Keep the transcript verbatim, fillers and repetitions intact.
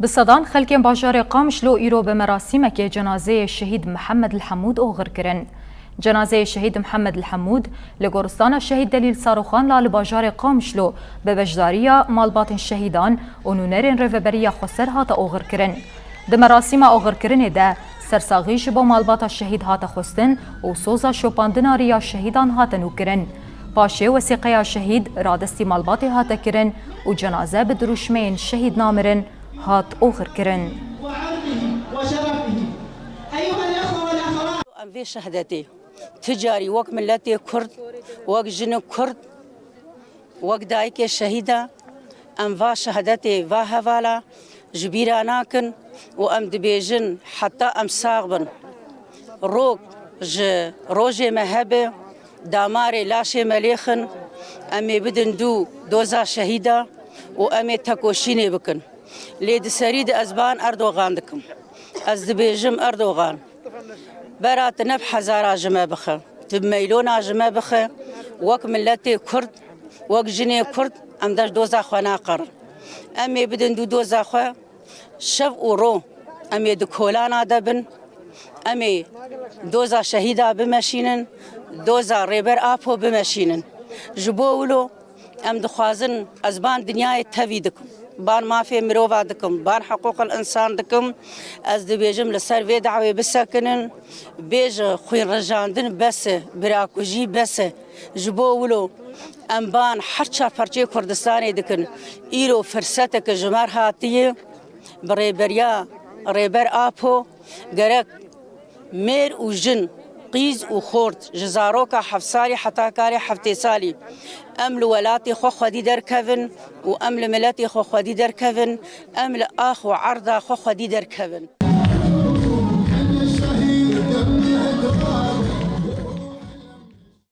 Bi sedan xelkên bajarê Qamişlo îro bi merasîmekê cenazeyê Şehîd Mihemed Lihemûd oxir kirin. Cenazeyê Şehîd Mihemed Lihemûd li goristana Şehîd Delîl Saroxan la li bajarê Qamişlo bi beşdariya malbatên şehîdan û nûnerên Rêveberiya Xweser hate oxir kirin. Di merasîma oxirkirinê de sersaxî ji bo malbata şehîd hate xwestin û soza şopandina riya şehîdan hate nûkirin. Paşê wesîqeya şehîd radestî malbatê hate kirin û cenaze bi dirûşmeyên şehîd namirin hat oxirkirin. Em vê şehdetê tu carî wek miletê Kurd, wek jinê Kurd, wek dayikê şehîda em va şehdetê va hevala ji bîra nakin û em dibêjin heta em sax bin. Rok ji rojê me hebe, damarê laşê me lêxin, em ê bidin dû doza şehîda û em ê tekoşînê bikin. Lê di serî de ez ban Erdogan dikim. Ez dibêjim Erdogan, bera tu ne bi hezara ji me bixe, tu bi meylona ji me bixe, wek miletê Kurd, wek jinê Kurd em dest doza xwe naqerin. Em ê bidin dû doza xwe, şev û ro em ê di kolana de bin, em ê doza şehîda bimeşînin, doza Rêber Apo bimeşînin. Ji bo wilo em dixwazin, ez ban dinyayê tevî dikim, ban mafê mirova dikim, ban hiqûqil însan dikim. Ez dibêjim li ser vê dawê bisekinin, bêje xwînrijandin bes e, birakujî bes e. Ji bo wilo em ban her çar parçeyê Kurdistanê dikin. Îro firseteke ji me re hatiye, bi rêberiya Rêber Apo gerek mêr û jin, qîz û xort, ji zaroka heft salî heta karê heftê salî, em li welatê xwe xwedî derkevin û em li miletê xwe xwedî derkevin, em li ax û erda xwe xwedî derkevin.